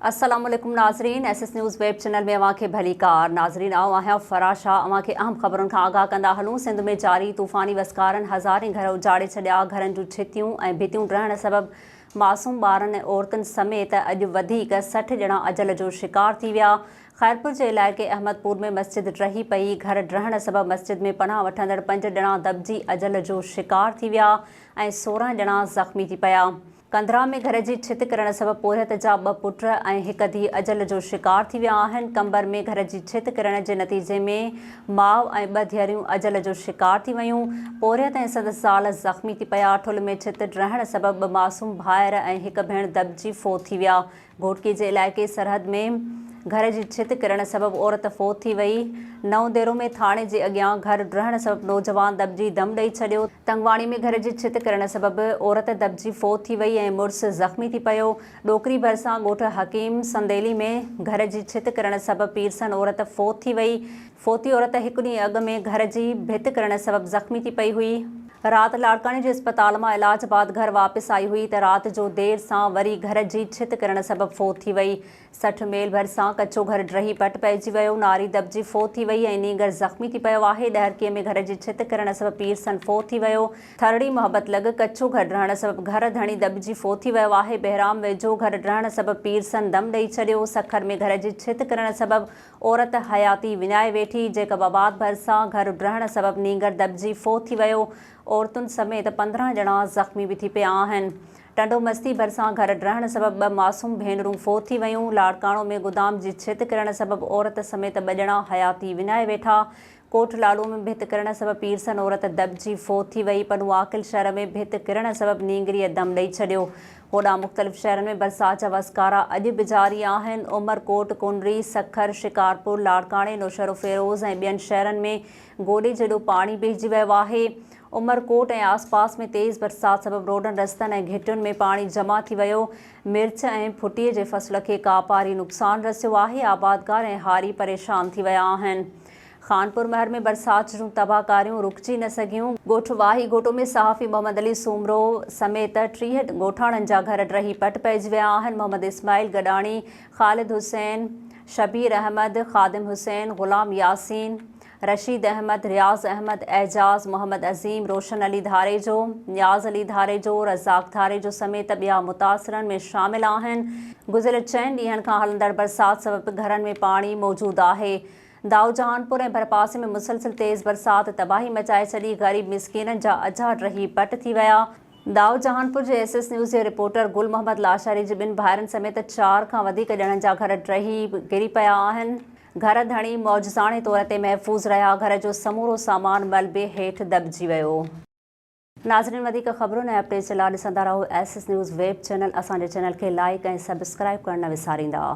السلام عليڪم ناظرين S S news web channel ۾ اوهان کي ڀليڪار ناظرين آئون آهيان فرح شاهه اوهان کي اهم خبرن کان آگاهه ڪندا هلون سنڌ ۾ جاري طوفاني وسڪارن هزارين گهر اجاڙي ڇڏيا گهرن جون ڇتيون ۽ ڀتيون ڊهڻ سبب معصوم ٻارن ۽ عورتن سميت اڄ وڌيڪ 60 ڄڻا اجل جو شڪار ٿي ويا خيرپور جي علائقي احمد پور ۾ مسجد ڊهي پئي گهر ڊهڻ سبب مسجد ۾ پناهه وٺندڙ پنج ڄڻا دٻجي اجل جو شڪار ٿي ويا ۽ 16 ڄڻا زخمي ٿي پيا. ڪنڌرا ۾ گهر جي ڇت ڪرڻ سبب پورهيت جا ٻه پٽ ۽ هڪ ڌيء اجل جو شڪار ٿي ويا آهن، قمبر ۾ گهر جي ڇت ڪرڻ جي نتيجي ۾ ماء ۽ ٻه ڌيئريون اجل جو شڪار ٿي ويون، پورهيت ۽ سندس زال زخمي ٿي پيا، ٺل ۾ ڇت ڊهڻ سبب ٻه معصوم ڀائر ۽ هڪ ڀيڻ دٻجي فوت ٿي ويا، گهوٽڪي جي علائقي سرحد ۾ گهر جي ڇت ڪرڻ سبب عورت فوت ٿي وئي، نئون ديرو ۾ ٿاڻي جي اڳيان گهر ڊهڻ سبب نوجوان دٻجي دم ڏئي ڇڏيو، تنگواڻي ۾ گهر جي ڇت ڪرڻ سبب عورت دٻجي فوت ٿي وئي ۽ مڙس زخمي ٿي پيو، ڏوڪري ڀرسان ڳوٺ حڪيم سنديلي ۾ گهر جي ڇت ڪرڻ سبب پيرسن عورت فوت ٿي وئي، فوتي عورت هڪ ڏينهن اڳ ۾ گهر جي ڀت ڪرڻ سبب زخمي ٿي پئي هئي. رات لاڙڪاڻي جي اسپتال مان علاج بعد گهر واپس آئي هئي ته رات جو دير سان وري گهر جي ڇت ڪرڻ سبب فوت ٿي وئي. 60 ميل ڀرسان ڪچو گهر ڊهي پٽ پئجي ويو، ناري دٻجي فوت ٿي وئي ۽ نينگر زخمي ٿي پيو آهي. ڏهرڪي ۾ گهر جي ڇت ڪرڻ سبب پيرسن فوت ٿي ويو. ٿرڙي محبت لڳ ڪچو گهر ڊهڻ سبب گهر ڌڻي دٻجي فوت ٿي ويو آهي. بهرام ويجهو گهر ڊهڻ سبب پيرسن دم ڏئي ڇڏيو. سکر ۾ گهر جي ڇت ڪرڻ سبب عورت حياتي وڃائي ويٺي، جيڪب آباد ڀرسان گهر ڊهڻ سبب نينگر دٻجي فوت ٿي ويو، عورتن سميت 15 ڄڻا زخمي به ٿي پيا آهن. ٽنڊو مستي ڀرسان گهر ڊهڻ سبب ٻه معصوم ڀينرون فوت ٿي ويون، لاڙڪاڻو ۾ گدام جي ڇت ڪرڻ سبب عورت سميت ٻه ڄڻا حياتي وڃائي ويٺا، ڪوٽ لالو ۾ ڀت ڪرڻ سبب پيرسن عورت دٻجي فوت ٿي وئي، پنوعاقل شهر ۾ ڀت ڪرڻ سبب نينگريء دم ڏئي ڇڏيو. هوڏانهن مختلف شهرن ۾ برسات جا وسڪارا اڄ به جاري آهن، عمرڪوٽ، ڪنري، سکر، شڪارپور، لاڙڪاڻي، نوشهروفيروز ۽ ٻين شهرن ۾ گوڏي جيڏو پاڻي بيهجي ويو آهي. عمرڪوٽ ۽ آسپاس ۾ تيز برسات سبب روڊن رستن ۽ گهٽين ۾ پاڻي جمع ٿي ويو، مرچ ۽ ڦٽي جي فصل کي ڪاپاري نقصان رسيو آهي، آبادگار ۽ هاري پريشان ٿي ويا آهن. خانپور مهر ۾ برسات جون تباهه ڪاريون رڪجي نه سگهيون، ڳوٺ واهي گهوٽو ۾ صحافي محمد علي سومرو سميت 30 ڳوٺاڻن جا گهر ڊهي پٽ پئجي ويا آهن، محمد اسماعيل گڏاڻي، خالد حسين، شبير احمد، خادم حسين، غلام ياسين، رشيد احمد، رياض احمد، اعجاز، محمد عظيم، روشن علي ڌاريجو، نياز علي ڌاريجو، رزاق ڌاريجو سميت ٻيا متاثرن ۾ شامل آهن، گذريل چئن ڏينهن کان هلندڙ برسات سبب گهرن ۾ پاڻي موجود آهي. دائو جهانپور ۽ ڀرپاسي ۾ مسلسل تيز برسات تباهي مچائي ڇڏي، غريب مسڪينن جا اجها ڊهي پٽ ٿي ويا. دائو جهانپور جي ايس ايس نيوز جي رپورٽر گل محمد لاشاري جي ٻن ڀائرن سميت چار کان وڌيڪ ڄڻن جا گهر ڊهي ڪري پيا آهن، گهر ڌڻي معجزاڻي طور تي محفوظ رهيا، گهر جو سمورو سامان ملبي هيٺ دٻجي ويو. ناظرين وڌيڪ خبرن ۽ اپڊيٽس جي لاء ڏسندا رهو S S news web channel اسان جي چينل کي لائيڪ ۽ سبسڪرائيب ڪرڻ نه وساريندا.